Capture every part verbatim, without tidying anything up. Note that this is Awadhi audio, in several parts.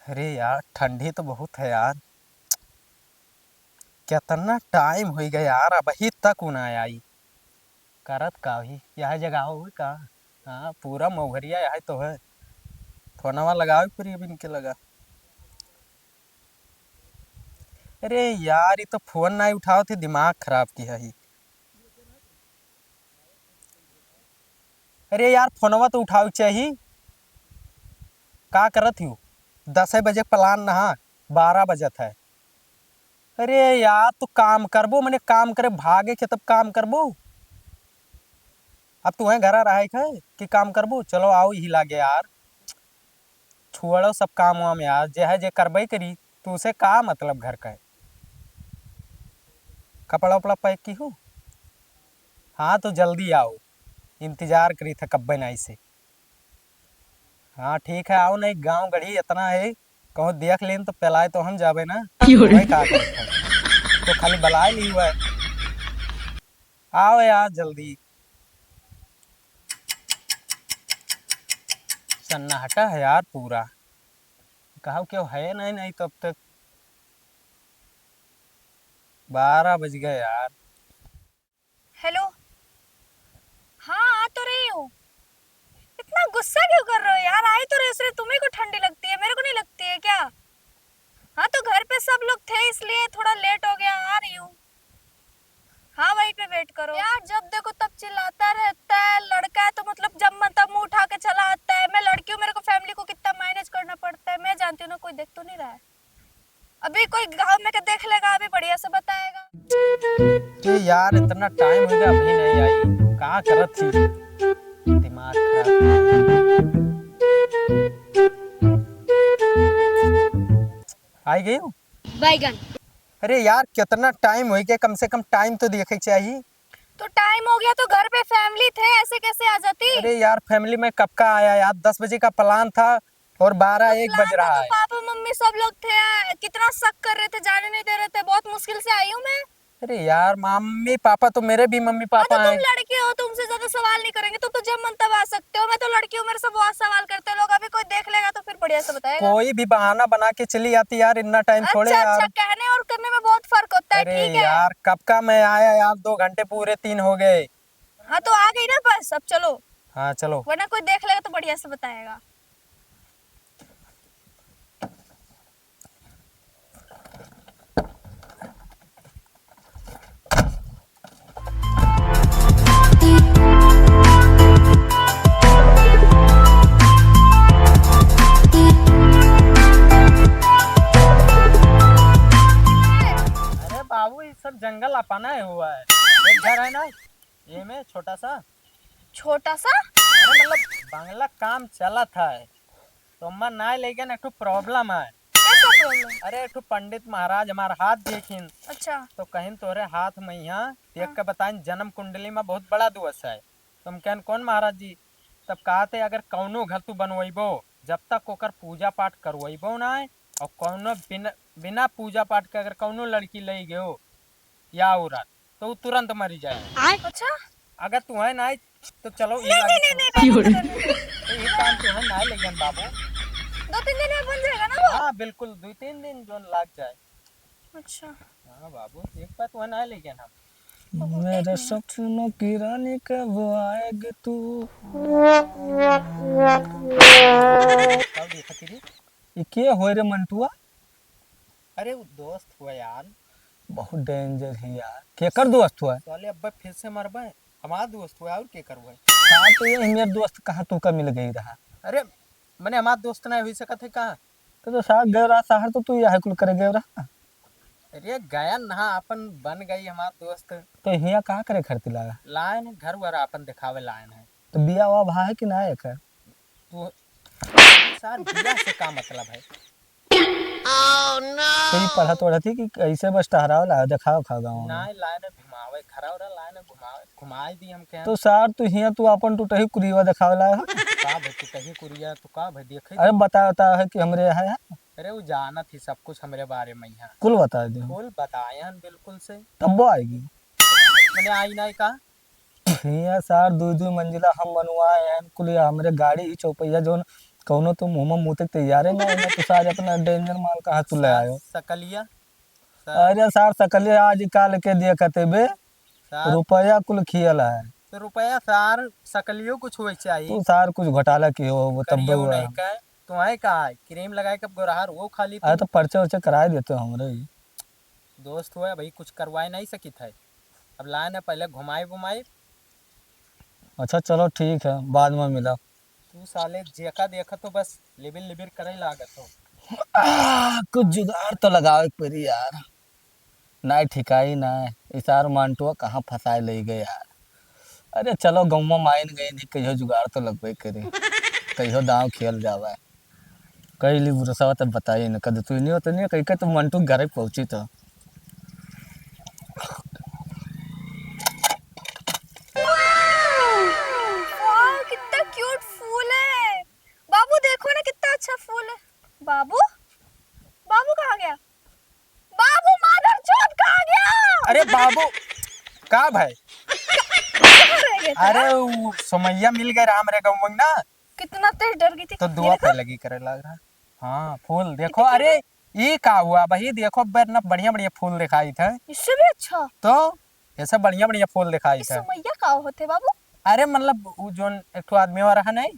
अरे यार, ठंडी तो बहुत है यार। केतना टाइम होइ गया यार, अबही तक उ ना आई। करत का होई? यह जगह होई का? हाँ, पूरा मौहरिया यह तो है। फोनवा लगावे पड़ी अब इनके लगा। अरे यार, ये तो फोन ना उठावत है, दिमाग खराब किया है। अरे यार, फोनवा तो उठावे के चाही। का करत हियो? दस बजे प्लान नहा, बारह बजत है। अरे यार, तू काम करबो, मने काम करे भागे के तब काम करबो। अब तुहें घरा रहे के है कि काम करबो? चलो आओ यही लागे यार। छोड़ो सब काम वाम यार, जे है जे करबे करी, तू उसे का मतलब घर का है? कपड़ा उपड़ा पैक की हो? हाँ, तो जल्दी आओ, इंतजार करी था कब्बे नाई से। हाँ, ठीक है, आओ, नहीं गाँव गढ़ी इतना है, कहूँ देख लेन तो पेलाए तो हम जाबे ना। क्यों रे? वही का करत है? तो खाली बलाए ली हुआ है। आओ यार जल्दी। सन्नाटा है यार पूरा। कहा क्यों है नहीं, नहीं तो अब तक बारह बज गए यार। हेलो। हाँ, आ तो रही हूँ। इतना गुस्सा क्यों कर रहे हो यार? आई तो रही हूँ, सिर्फ तुम्ही को ठंडी लगती है, मेरे को नहीं लगती है क्या? हाँ, तो घर पे सब लोग थे इसलिए थोड़ा लेट हो गया, आ रही हूँ। हाँ, वहीं पे वेट करो यार, जब देखो तब चिल्लाता रहता है। लड़का है तो मतलब जब मन तब मुंह उठा के चला आता है। मैं लड़की हूँ, मेरे को फैमिली को कितना मैनेज करना पड़ता है, मैं जानती हूँ ना, कोई देख तो नहीं रहा है। अभी कोई गाँव में के देख लेगा, अभी बढ़िया से बताएगा। ए यार, इतना टाइम हो गया, अभी नहीं आई, का करत थी? दिमाग खराब। आई गई हो? बैगन। अरे यार, कितना टाइम हो गया, कम से कम टाइम तो देखे के चाहिए। तो टाइम हो गया तो घर पे फैमिली थे, ऐसे कैसे आ जाती? अरे यार, फैमिली में कब का आया यार, दस बजे का प्लान था और बारह एक बज रहा है। पापा मम्मी सब लोग थे, कितना शक कर रहे थे, जाने नहीं दे रहे थे, बहुत मुश्किल से आई हूँ मैं। अरे यार, मम्मी पापा तो मेरे भी मम्मी पापा हैं। तुम लड़के हो, तुमसे ज्यादा सवाल नहीं करेंगे, तुम तो जब मन तब आ सकते हो। मैं तो लड़की हूँ, मेरे से बहुत सवाल करते हैं लोग। अभी कोई देख लेगा तो फिर बढ़िया से बताएगा। कोई भी बहाना बना के चली आती यार, इतना टाइम थोड़े यार। अच्छा, कहने और करने में बहुत फर्क होता है, ठीक है? अरे यार, कब का मैं आया यार, दो घंटे पूरे तीन हो गए। हाँ, तो आ गई ना बस, अब चलो। हाँ, चलो। वरना कोई देख लेगा तो बढ़िया से बताएगा। अरे बाबू, ये सब जंगल अपना ही हुआ है। एक घर है ना, ये में छोटा सा। छोटा सा? अरे मतलब, बंगला काम चलत है, तो मैं ना लेकिन एक ठो प्रॉब्लम है। कैसा प्रॉब्लम? अरे, एक ठो पंडित महाराज हमार हाथ देखिन। अच्छा। तो कहिन, "तोहरे हाथ में यहाँ देख हाँ। के बताइन, जन्म कुंडली में बहुत बड़ा दोष है।" तो हम कहन, "कौन महाराज जी?" तब कहते, "अगर कौनो घर तू बनवैबो, जब तक ओकर पूजा पाठ करवैबो ना, और कौनो बिना, बिना पूजा पाठ के अगर कौनो लड़की ले गयो या औरत, तो उ तुरंत मरी जाए।" अच्छा। अगर तू है ना, तो चलो, नहीं, नहीं, नहीं, नहीं, नहीं, नहीं। तो ये काम तो है ना, लेकिन बाबू। दो तीन दिन में बन जाएगा ना वो? हाँ, बिल्कुल, दो तीन दिन जो लग जाए। अच्छा। हाँ बाबू, एक बार तो है ना, लेकिन हम। मेरे सपनों की रानी कब आएगी तू? कब देखा तेरी? ये के होय रे मंटुआ? अरे, वो दोस्त हुआ यार। बहुत डेंजर है यार। केकर दोस्त हुआ? साले, अब्बे फिर से मरबे। हमार दोस्त हुआ, और केकर हुआ? हाँ, तो ये मेरे दोस्त कहाँ तू का मिल गई रहा? अरे, मने हमार दोस्त ना हुई सकत है का? तो, तो साथ गए रहा शहर, तो तू यह कुल करे गए रहा? अरे, गया ना, अपन बन गई हमार दोस्त। तो हिया कहाँ करे खरती लागा? लायन है, घर वर अपन दिखावे लायन है। तो बिया हुआ भा है कि ना एकर? तू सार बिया से का मतलब है? तो ई पढ़त ओढ़त ही कि कैसे बस टहरावे ला, देखावे खा गाँव में। ना, लाइन घुमावे, घरा उरा लाइन घुमावे, घुमाए दी हम क्या? तो सार तू हियाँ तू अपन टूटही कुरियवा देखावे ला हो। का भाई टूटही कुरिया, तू का भाई देखे? अरे बता, बता है कि हमरे यहाँ है। अरे वो जानत ही सब कुछ हमरे बारे में यहाँ। कुल बता दे। कुल बताए हन बिल्कुल से। तब वो आएगी। मने आई ना का? हियाँ सार दुई दुई मंजिला हम बनवाए हैं, कुल ये हमरे गाड़ी ही चौपहिया जौन कौनो तो मुँह में मुँह तक तैयारे ना है, तो सार अपना danger माल कहाँ तू ले आयो? सकलिया? सार। अरे सार, सकलिया आज काल के दिया कहते बे, सार। रुपया कुल खियल है। तो रुपया सार, सकलियो कुछ होए चाहिए। तू सार कुछ घोटाला कियो, वो तब करियो हुआ। नहीं का, तुम्हें का है? क्रीम लगाए कब गोरहार वो खाली अरे तू। तो पर्चा वर्चा कराए देते हो हमरे ही। दोस्त हुआ भाई, कुछ करवाए नहीं सकित है। अब लाए ना, पहले घुमाए घुमाए। अच्छा चलो ठीक है, बाद में मिला। तू साले जेका देखा तो बस लिबिर लिबिर करे लागत हो। आ, कुछ जुगाड़ तो लगावे के पड़ी यार। नाय ठिकाई नाय, इसार मांटुआ कहाँ फंसाए ले गए यार। अरे चलो, गौवा माइन गए नहीं, कहियो जुगाड़ तो लगबे करी, कहियो दांव खेल जावे। कई ली बुरसवा तब बताई न, कद तू नहीं होते नहीं, कही के तू मंटू घरे पहुंची तो। वाह, कितना क्यूट फूल है। बाबू, देखो ना, कितना अच्छा फूल है। बाबू, बाबू कहाँ गया? बाबू, मादर चोद कहाँ गया? अरे बाबू, का भाई? कहाँ रह गया था? अरे, वो समैया मिल गए राम रे गौमंग ना। कितना तेज डर गई थी। तो ये दुआ देखो। पे लगी करे लग रहा। हाँ, फूल देखो। कितने अरे, ये का हुआ भाई? देखो, बे-, इतना बढ़िया बढ़िया फूल दिखाई था। इससे भी अच्छा? तो ऐसा बढ़िया बढ़िया फूल दिखाई इस था। समैया का होते बाबू? अरे, मतलब, वो जोन एक ठो आदमी वाला है नहीं,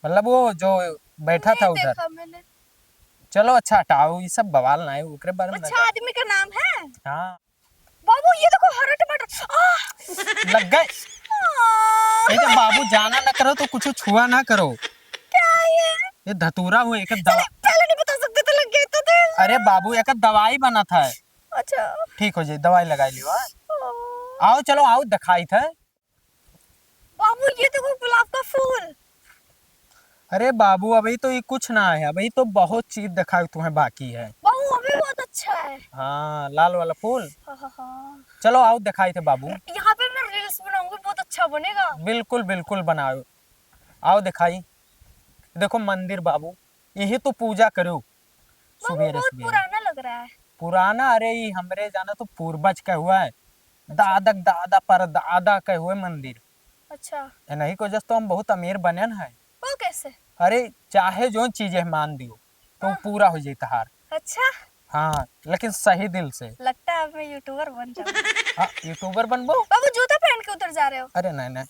मतलब, वो जो बैठा नहीं था उधर। देखा मैंने। चलो, अच्छा, हटाओ, ये सब बवाल ना है, ओकरे बारे में ना अच्छा, जाओ। आदमी का नाम है? हाँ। बाबू, ये देखो, हरा टमाटर। आह! लग गए। आह! ये जब बाबू जाना ना करो, तो कुछ छुआ ना करो। क्या है ये? ये धतूरा हुआ, एक दवा- पहले, पहले नहीं बता सकते थे, लग गए तो थे। अरे बाबू, एक दवाई बना था। अच्छा। ठीक हो जाए, दवाई लगा लियो, हाँ? आह। आओ, चलो, आओ, दिखाई था। बाबू, ये देखो गुलाब का फूल। अरे बाबू, अभी तो ये कुछ ना है, अभी तो बहुत चीज दिखाई तुम्हें बाकी है। बाबू, अभी बहुत अच्छा है। हाँ, लाल वाला फूल। हाँ, हाँ, हाँ। चलो, आओ दिखाई थे बाबू। यहाँ पे मैं reels बनाऊंगी, बहुत अच्छा बनेगा। बिल्कुल, बिल्कुल बनाओ। आओ दिखाई। देखो मंदिर बाबू, यही तो पूजा करो। बाबू, सुबेरे बहुत सुबेरे। पुराना लग रहा है। पुराना? अरे, ये हमरे जाना तो पूर्वज के हुआ है, अच्छा। दादक दादा परदादा के हुए मंदिर। अच्छा। इन्हीं की वजह से तो हम बहुत अमीर बने हैं। वो कैसे? अरे, चाहे जो चीजें मान दियो, तो हाँ। पूरा हो जाए तहार। अच्छा। हाँ, लेकिन सही दिल से। लगता है अब मैं YouTuber बन जाऊंगी। हाँ, YouTuber बनबो? बाबू, जूता पहन के उधर जा रहे हो? अरे नहीं, नहीं।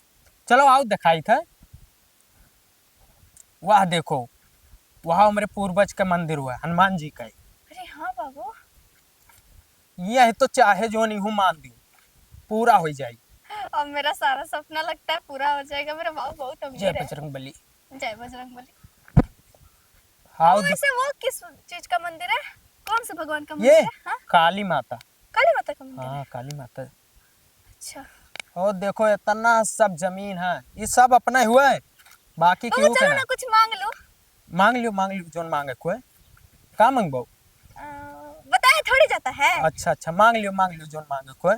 चलो, आओ दिखाई था। वाह, देखो, वहाँ हमरे पूर्वज का मंदिर हुआ है, हनुमान जी का है। अरे हाँ बाबू। यह तो चाहे जो नहीं हूँ मान दी, पूरा हो जाए। अब मेरा सारा सपना लगता है पूरा हो जाएगा। मेरा बाबू बहुत अमीर जय है। बजरंग बली। जय बजरंग बली। हाँ, वो दि- वैसे वो किस चीज का मंदिर है? कौन से भगवान का ये मंदिर है? हाँ? काली माता। काली माता का मंदिर हाँ, है? काली माता। अच्छा। और देखो, इतना सब जमीन है, ये सब अपना ही हुआ है, बाकी बाबू, केहू के चलो ना। ना, कुछ मांग लो। मांग लियो, मांग लियो, जोन मांगे कोई। का मांगबो? अ, बताया थोड़ी जाता है। अच्छा, अच्छा, मांग लियो, मांग लियो, जोन मांगे कोई।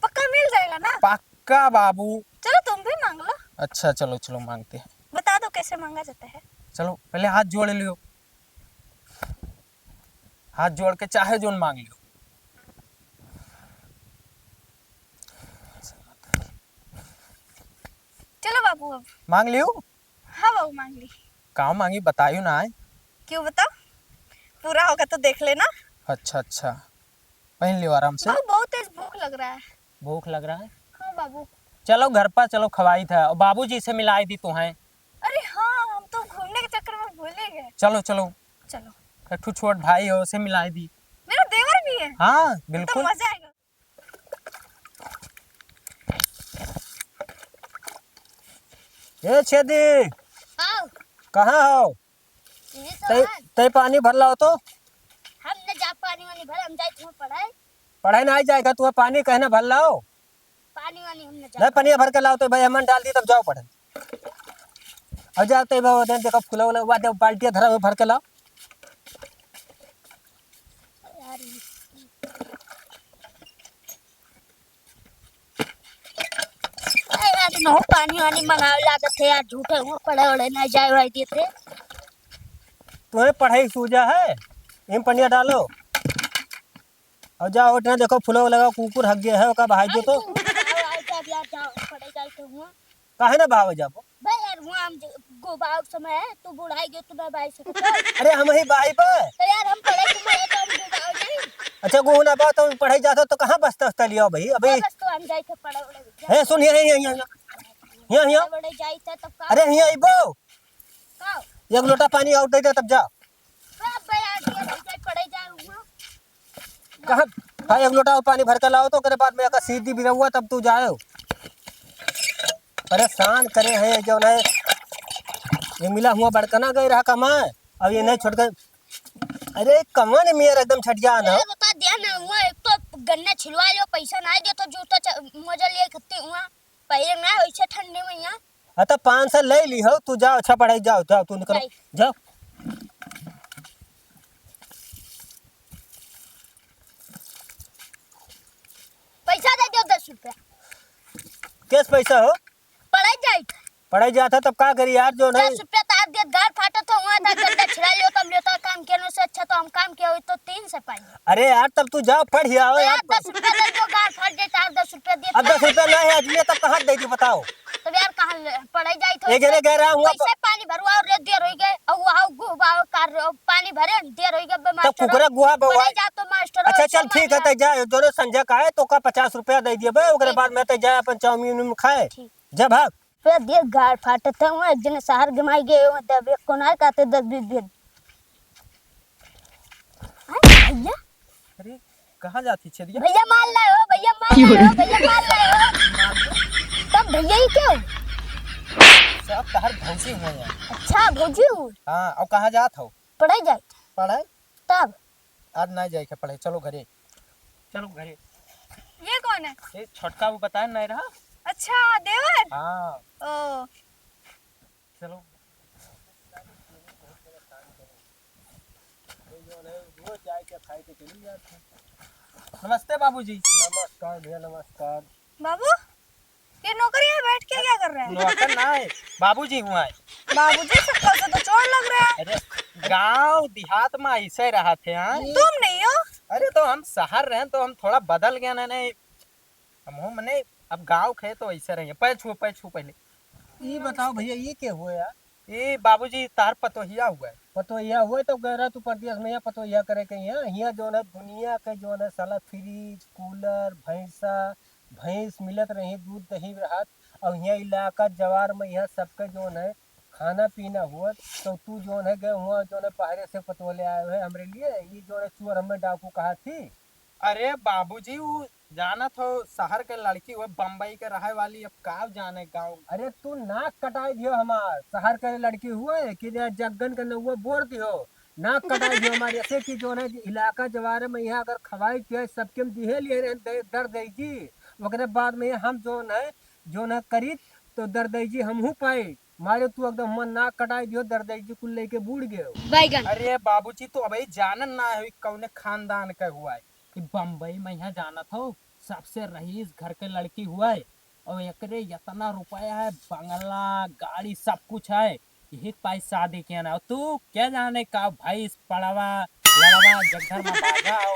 पक्का मिल जाएगा ना? पक्का बाबू। चलो, तुम भी मांग लो। अच्छा, चलो, चलो, मांगते हैं। बता दो कैसे मांगा जाता है। चलो, पहले हाथ जोड़ लियो। हाथ जोड़ के चाहे जोन मांग लियो। चलो बाबू, अब। मांग लियो? हाँ बाबू, मांग ली। का मांगी, बतायो ना आए। क्यों बताओ? पूरा होगा तो देख लेना। अच्छा, अच्छा, पहन लियो आराम से। बाबू, बहुत तेज भूख लग रहा है। भूख लग रहा है? हाँ बाबू। चलो घर पर चलो, खवाई था, और बाबूजी से मिलाई दी तुम्हें। अरे हाँ, हम तो घूमने के चक्कर में भूल ही गए। चलो, चलो। चलो। एक ठो छोट भाई हो, उसे मिलाई दी। मेरा देवर भी है। हाँ, तो बिल्कुल। मजा आएगा। ए छेदी, हाँ। कहाँ हो? ये तो तै, है। तै पानी भर लाओ तो। हम न जा पानी वानी भर, हम जाए तुम्हें पढ़ाई। पढ़ाई ना जाएगा, तू पानी कहना भर लाओ। पानी वानी हम न जा। नहीं, पनिया भर के लाओ तो भाई, हमन डाल दी, तब जाओ पढ़े। अब जाओ तो भाई, उधर देखो फूला वाला, वहाँ देखो बाल्टिया धरा हुआ, भर के लाओ। यार, अरे यार, नहो पानी वानी मंगावे लागत है यार, झूठे हुआ पढ़े वढ़े ना जाए भाई देते। तुम्हें पढ़ाई सूझा है, इन पनिया डालो। और जाओ, उठना देखो, फुलवा लगा, कुकुर हग गया है, ओका बहाई दे तो। अरे तू जाओ, आओ, जाओ, यार, जाओ, पढ़े जाए तो हुआ। काहे ना बहावे जाबो? हम ज-, गोबाव समय है, तू बुढ़ाई गयो, तू ना बाई सकत हो। अरे हम ही बाई बा। तो यार, हम पढ़े के समय है, तो हम गोबाव जाई। अच्छा, गोहू ना बा, तो पढ़ाई जात हो, तो कहाँ बस्ता उस्ता लिया भाई? अभी बस तो हम जाई थे पढ़े उड़े। हे, सुन, हियाँ, हियाँ, हियाँ, हियाँ। हियाँ, हियाँ। पढ़े उड़े जाई थे, तब का? अरे, हियाँ अइबो। का? एक लोटा पानी और दे दे, तब जा। बाप बे, यार, ये भाई जाई पढ़े जाए हुआ। कहाँ? हाँ, एक लोटा और पानी भर के लाओ, तो ओकरे बाद में एक सीधी बिरौआ, तब तू जाए। परेशान करे है जौन है, ये मिला हुआ बड़कना गए रहा कमाए, अब ये नहीं छोड़ के। अरे कमवा ने मियर एकदम छटिया ना। अरे बता दिया ना, हुआ एक तो गन्ना छिलवा लियो, पैसा ना दे तो जूता च-, मोजा लिए खत्ते हुआ, पहले ना वैसे ठंडे में यहाँ। हाँ, तो पाँच सौ ले ली हो, तू जाओ, अच्छा पढ़ाई, जाओ, जाओ, तू निकल, जाई। जाओ। पैसा दे दो दस रुपया। कैस पैसा हो? पढ़ाई जाई। पढ़ाई जात है, तब का करी यार, जो नहीं। दस रुपया तार दियत, गार फाटत हो, वहाँ था गड्ढा छिड़ा लियो, तब लेता काम के, से अच्छा तो हम काम किया हुई तो तीन से पाई। अरे यार, तब तू जाओ, पढ़ ही आओ तो यार, यार। दस रुपया दे दो, गार फाट जाए, तार दस रुपया दिए अब तार। दस रुपया ना है, आज ये तब कहाँ दे दी, बताओ। तब यार, कहाँ ले, पढ़ाई जाई तो एक जने कह रहा हूँ, वैसे पानी भरवा और रे देर हो गए, और वो आओ, गो-, आओ, कार, पानी भरे, देर हो गए, बे तब मास्टर, कुकरा गुहा बे पढ़ाई जा तो मास्टर, अच्छा, चल, ठीक है, तै जा, दोनों संझा का है, तो का पचास रुपया दे दिए बे, ओकरे ठीक। बाद में तै जा अपन चाउमीन उमीन खाए। ठीक। जा भाग। पे दिए गाड़ फाटत है, वहाँ एक जने शहर गमाई गए, वहाँ दबे कोनार काते दस बीस दिन। हैं, भैया? अरे, कहाँ जाती छेदिया? भैया मार लाए हो, भैया मार लाए हो, भैया मार लाए हो। तब भैया ही क्यों? सब तहर भौजी हुए हैं। अच्छा, भौजी हुए। हाँ, और कहाँ जात हो? पढ़ाई जाए। पढ़ाई? तब? आज नहीं जाए के पढ़ाई, चलो घरे। चलो घरे। ये कौन है? ये छोटका वो बताया नहीं रहा? अच्छा, देवर? हाँ। ओ। चलो। नमस्ते बाबूजी। नमस्कार भैया, नमस्कार। बाबू, ये नौकर यहाँ बैठ के क्या कर रहा है? नौकर ना है, बाबूजी हुआ है। बाबूजी, सबका से तो चोर लग रहा है। अरे, गांव देहात में ऐसे रहा थे, हाँ? तुम नहीं हो? अरे, तो हम शहर रहे तो हम थोड़ा बदल गए ना, नहीं। हम हो मने, अब गाँव खे तो ऐसे रहिए। पैर छुओ, पैर छुओ पहले। ये बताओ भैया, ये के हुए यार? ये बाबूजी तार पतोहिया हुआ है। पतोहिया हुए तो गए रहा तू परदेस में, यहाँ पतोहिया करे के यहाँ, यहाँ जौन है दुनिया के जौन है साला फ्रिज, कूलर, भैंसा, भैंस मिलत रही, दूध दही रहत, और यहाँ इलाका जवार में यहाँ सबके जौन है खाना पीना हुआ, तो तू जौन है गए हुआ जौन है बाहरे से पतोह ले आए हुए हमरे लिए, ये जौन है चोर हमें डाकू कहा थी। अरे बाबूजी, उ जानत हो, शहर के लड़की हो, बम्बई के रहे वाली, अब का जाने गाँव। अरे तू नाक कटाई दियो हमार, शहर के लड़की हुए कि रे जग्गन के नौवा बोर दियो, नाक कटाई दियो हमार। ऐसे कि जौन है इलाका जवारे में यहाँ अगर खवाई पियाई सबके में दिहे लिए रहे दे-, दर दई जी, ओकरे बाद में हम जौन है, जौन है करीत तो दर दई जी हमहू पाई। मारे तू एकदम हमार नाक कटाई दियो, दर दई जी कुल लेके बूड़ गयो। बैगन। अरे बाबूजी, तू अबे जानन ना है कौने खानदान का हुआ है। कि बम्बई में यहाँ जानत हो, सबसे रईस घर के लड़की हुआ है, और एकरे इतना रुपया है, बंगला, गाड़ी, सब कुछ है, यही के पास शादी किया ना। और तू क्या जाने का भैंस पड़वा लड़वा जगधर में बाजा हो।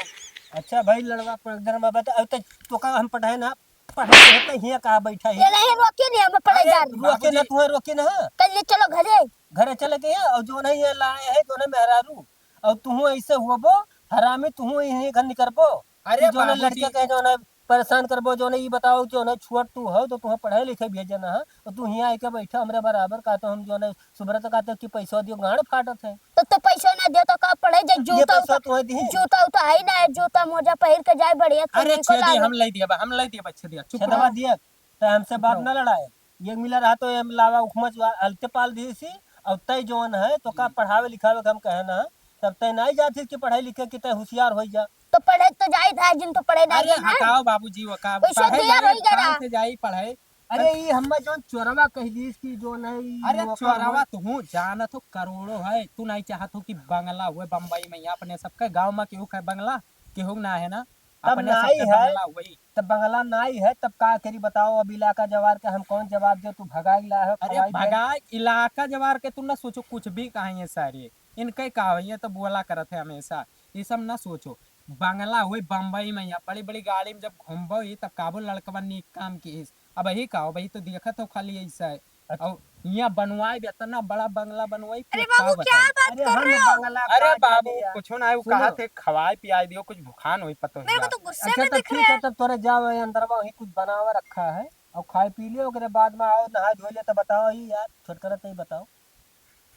अच्छा भाई, लड़वा पगधर में बता, अब तो, तो का हम पढ़ाए ना, पढ़ाए तो हियाँ कहाँ बैठा है? ये नहीं, रोके नहीं, हम पढ़ाए अरे, जा रहे हैं। रोके ना, बाबूजी। तुम्हें रोके ना। कल ले चलो घरे। घरे चले गए, और जो नहीं ये लाए है, जो नहीं मेहरारू, और तुहू ऐसे हुआ बो, हरामी तुहू इन्हीं घर निकरबो। अरे कि जौन है बाबूजी। लड़के के जौन है परेशान करबो, जौन है ई बताओ, जौन है छोट तू हो, तो तुहें पढ़े लिखे भेजना है, और तू हियाँ आके बैठा हमरे बराबर, का तो हम जौन है सुब्रत का तो कि पैसा दियो, गांड फाटत है। तो, तो पैसा ना दियो तो का पढ़े जाए, ये जूता पैसा उता, तुहें दी? जूता उता है ना, जूता मोजा पहिर के जाए बढ़िया से अरे निकल छेदी, आवे। हम ले दिया बा, हम ले दिया बा, छेदिया, चुप छेदवा रहो। दिया, तो हमसे बात बताओ। ना लड़ाए। ये मिला रहा तो ये लावा उखमच वा-, अलते पाल दी सी, और तय जौन है, तो का हम्म। पढ़ावे लिखावे के हम कहे ना, तब तय नाई जात थी कि पढ़ाई लिखे कि तय होशियार होई जा। तो पढ़े तो जाई था, जिन तो पढ़े ना अरे जाना। हटाओ बाबूजी, वो का वैसे पढ़े दिया जाई, रही जरा। काम से जाई पढ़े। अरे ई हम्मा जौन चोरवा कह दीस कि जौन है ई अरे नौकर चोरवा हुआ। तू जानत हो करोड़ों है, तू नहीं चाहत हो कि बंगला हुए बम्बई में, यहाँ अपने सबके गाँव में केहू के बंगला, केहू ना है ना, तब अपने नाई सबके है। बंगला हुई। तब बंगला नाई है, तब का करी बताओ? अब इलाका जवार के हम कौन जवाब दे? तू भगाई ला है, अरे खवाई दे। भगाई, इलाका जवार के तू ना सोचो, कुछ भी कहा ये सारे, इनके का हो, ये तो बोला करत है हमेशा, ये सब ना सोचो। बंगला हुई बम्बई में, या बड़ी बड़ी गाड़ी में जब घूमबो ही, तब काबो लड़कवा नीक काम की। अब यही का हो भाई, तो देखत हो खाली ऐसा है। अच्छा। और यहाँ बनवाई भी, इतना बड़ा बंगला बनवाई, अरे बाबू, क्या बात कर रहे हो? अरे बाबू, कुछ ना है, वो कहा थे खवाए पियाए दियो, कुछ भुखान होई पतो। मेरे को तो गुस्से में दिख रहे हैं। अच्छा, तब ठीक है, तब तोरे जाओ, ये अंदर में वहीं कुछ बनावा रखा है, और खाए पी लियो, ओकरे बाद में आओ, नहाए धोए लियो, तब बताओ ही यार, छोटकरा तई बताओ।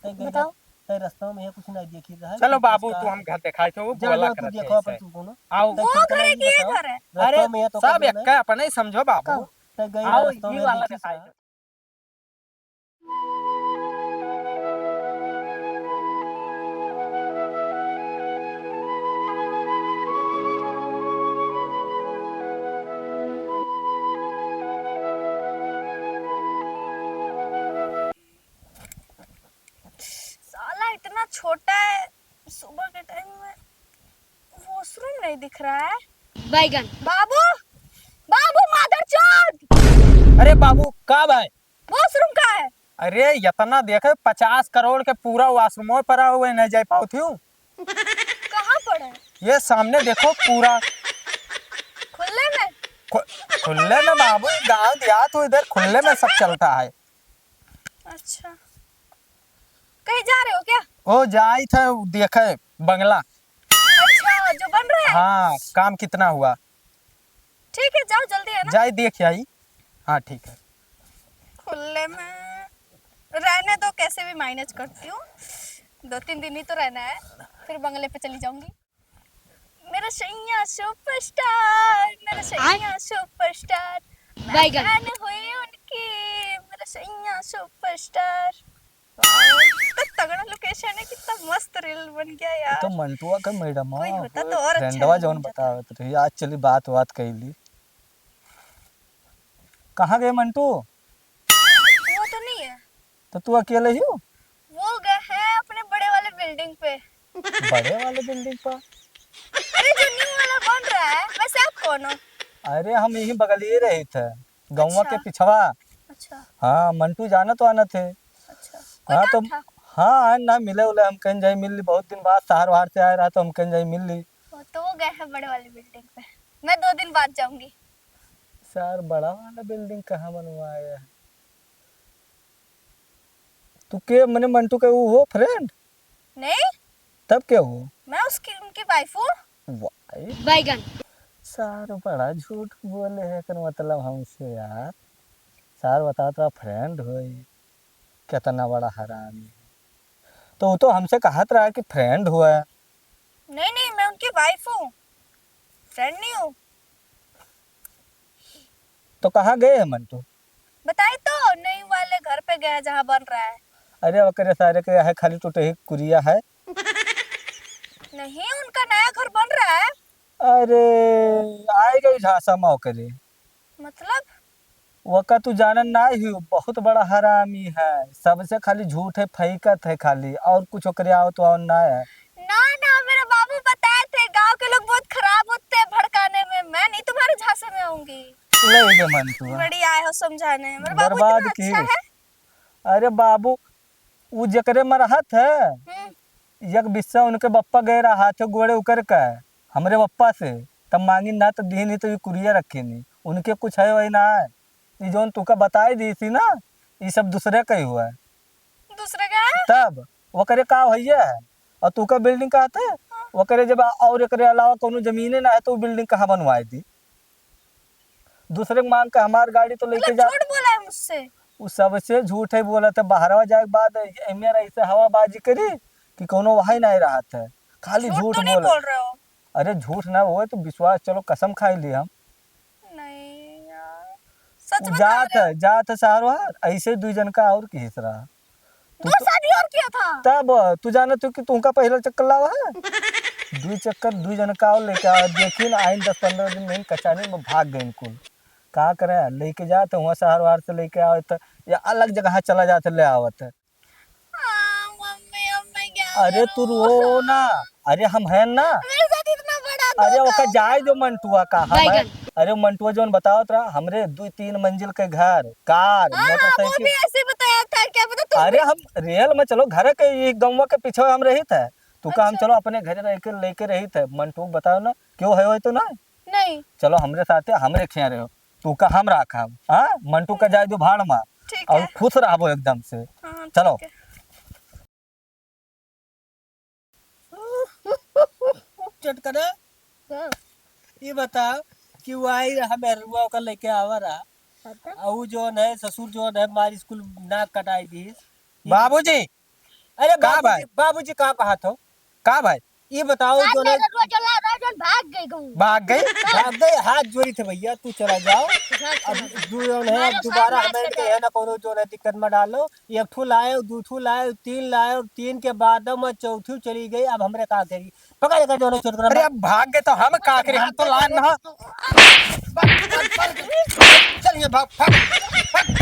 तई गई बताओ। तई रस्ता में ये कुछ नहीं देखी रहा है, चलो बाबू, तू हम घर दिखाए थे, वो जा, बोला जा, तू करत देखो है अपन ऐसे। तू कोनो। आओ। तई वो छोटकरा घर है कि ये घर है? अरे, रस्ता में ये तो सब एक है, अपने ही समझो बाबू। तई गई आओ, रस्ता में वाला देखी दिखाए थे। साला इतना छोटा है, सुबह के टाइम में वॉशरूम नहीं दिख रहा है। बैगन। बाबू, बाबू, मादरचोद! अरे बाबू, का भाई? वॉशरूम का है? अरे, इतना देखे, पचास करोड़ के पूरा वॉशरूम पड़ा हुआ है, नहीं जा पाओ थी। कहाँ पड़ा है? ये सामने देखो, पूरा खुले में। खु-, खुले में बाबू, गाँव दिया तो इधर खुले में सब चलता है। अच्छा, कहीं जा रहे हो क्या? ओ, जाई थे देखे बंगला। अच्छा, जो बन रहा है? हाँ, काम कितना हुआ? ठीक है, जाओ, जल्दी है ना। जाई देख आई। हाँ, ठीक है। खुले में रहने दो, कैसे भी मैनेज करती हूँ, दो तीन दिन ही तो रहना है, फिर बंगले पे चली जाऊंगी। मेरा सैया सुपरस्टार, मेरा सैया सुपरस्टार, मैं बैगन। फैन हुई उनकी, मेरा सैया सुपरस्टार। वाह, कितना तगड़ा लोकेशन है, कितना मस्त रील बन गया यार। तो मंटुआ का मैडम कोई होता तो और अच्छा फ्रेंडवा जौन बतावत रही, आज चली बात बात कैली। कहाँ गए मंटू? वो तो नहीं है। तो तू अकेले ही हो? वो गए हैं अपने बड़े वाले बिल्डिंग पे। बड़े वाले बिल्डिंग पर? अरे, जो न्यू वाला बन रहा है, वैसे आप कौन हो? अरे, हम यहीं बगलिए रहे थे, गौवा के अच्छा। पिछवा। अच्छा। हाँ, मंटू जाना तो आना थे। अच्छा। कोई हाँ, काम तो था? हाँ, आए ना मिले उले, हम कहीं जाई मिल ली, बहुत दिन बाद शहर वहार से आए रहा, तो हम कहीं जाई मिल ली। वो तो वो गए हैं बड़े वाली बिल्डिंग पे, मैं दो दिन बाद जाऊंगी। सर, बड़ा वाला बिल्डिंग कहाँ बनवाया है? तू के, मने मंटू के ऊ हो फ्रेंड? नहीं। तब के हो? मैं उसकी, उनकी वाइफ हूँ। वाइफ? बैगन। सर, बड़ा झूठ बोले है, एकर मतलब हमसे यार। सर बतावत रहा फ्रेंड होई, कितना बड़ा हरामी। तो वो तो हमसे कहत रहा कि फ्रेंड हुआ। नहीं, नहीं, मैं उनकी वाइफ हूँ, फ्रेंड नहीं हूँ। तो कहाँ गए हैं मंटू? बताई तो, नई वाले घर पे गए हैं जहाँ बन रहा है। अरे ओकरे सारे के है खाली टूटे ही कुरिया है। नहीं, उनका नया घर बन रहा है। अरे आए गई झांसा में ओकरे। मतलब? वका तू जानन ना ही, बहुत बड़ा हरामी है, सबसे खाली झूठ है, फैकत है खाली, और कुछ ओकरे आवत वावन ना है। ना, ना, मेरे बाबू बताए थे, गांव के लोग बहुत खराब होते हैं भड़काने में, मैं नहीं तुम्हारे झांसे में आऊंगी। ले गे मंटुआ। बड़ी आए हो समझाने, मेरे बाबू बर्बाद इतना अच्छा की। है। अरे बाबू, उ जेकरे में रहत है, हम्म। एक बिस्सा उनके बप्पा गए रहा थे गोड़े उकर के, हमरे बप्पा से, तब मांगी ना तो दीन ही तो ये कुरिया रखे नहीं, उनके कुछ है वही ना है। ये जौन तुका बताई दी थी ना, ये सब दूसरे का ही हुआ है। दूसरे का है? तब ओकरे का होइए है, और तुका बिल्डिंग का आते, हाँ। ओकरे जब और एकरे अलावा कोनो जमीने ना है तो वो बिल्डिंग कहाँ बनवाए दी? दूसरे के मांग के हमार गाड़ी तो लेके मतलब जा। झूठ बोला है मुझसे? उ सबसे झूठ है बोलत है, बहरवा जाए के बाद एमे ऐसे हवाबाजी करी कि कोनो वही नहीं रहत है, खाली झूठ झूठ तो नहीं बोल। बोल रहे हो? अरे झूठ ना होए तो विश्वास, चलो कसम खाई ली हम। नहीं यार, सच उ बता जात रहे हो? है, जात है शहर वहर, ऐसे दुई जन का और किहिस रहा। तू दो तो शादी और किया था। तब तू जानत हो कि तुमका पहला चक्कर लावा है? दुई चक्कर, दुई जन का और लेके आवा। देखी ना, आइन दस पन्द्रह दिन में कचानी में भाग गइन कुल। का करे, लेके जात हुआ शहर वहर से लेके आवे तो या अलग जगह चला जात ले आवत है। हाँ, मम्मी, अब मैं क्या अरे तू करूँ? रो ना, अरे हम हैं ना। मेरे साथ इतना बड़ा अरे धोखा ओका हो जाए गया। दो मंटुआ का, हम हैं। बैगन। अरे मंटुआ जौन बतावत रहा, हमरे दुई तीन मंजिल के घर, कार, हाँ, हाँ, वो मोटरसाइकिल। भी ऐसे बताया था, क्या पता तुम अरे भी हम रेल में चलो, घर के ये गौवा के पीछे हम रहित है, तू का हम अच्छा। चलो अपने घर रह के लेके रहित है, मंटू को बताओ ना, क्यों है वही तो ना? नहीं। चलो हमरे साथे, हमरे खिया रहो, तू का हम राखब, हाँ? मंटू का जाए दो भाड़ में, ठीक और है। खुश रहबो एकदम से। हाँ, चलो। ठीक है। चटकना, हाँ। ये बताओ कि वो आई रहा मेहरुआ, ओकर लेके आवा रहा। अच्छा। और वो जौन है, ससुर जौन है, मार स्कूल नाक कटाई दी। बाबूजी, अरे का बाबूजी, भाई? बाबूजी का कहत हो? का भाई? ये बताओ, आज जो मैं ना रोज ला रहा, जो भाग गई कहूँ। भाग गई? भाग गई, हाथ जोड़ी थे भैया, तू चला जाओ। हाँ, अब चला। दू जौन है, अब हमारे दोबारा साथ हमें नाच कहे ना कोनो जौन है दिक्कत में डालो। एक ठू लाए, दू ठू लाए, तीन लाए, तीन के बाद में चौथू चली गई। अब हमरे का करी? पकड़ के जौन है छोट कर अरे, अब भाग गए तो हम का करी? हम तो लान ना। चल ये भाग, भाग, भाग।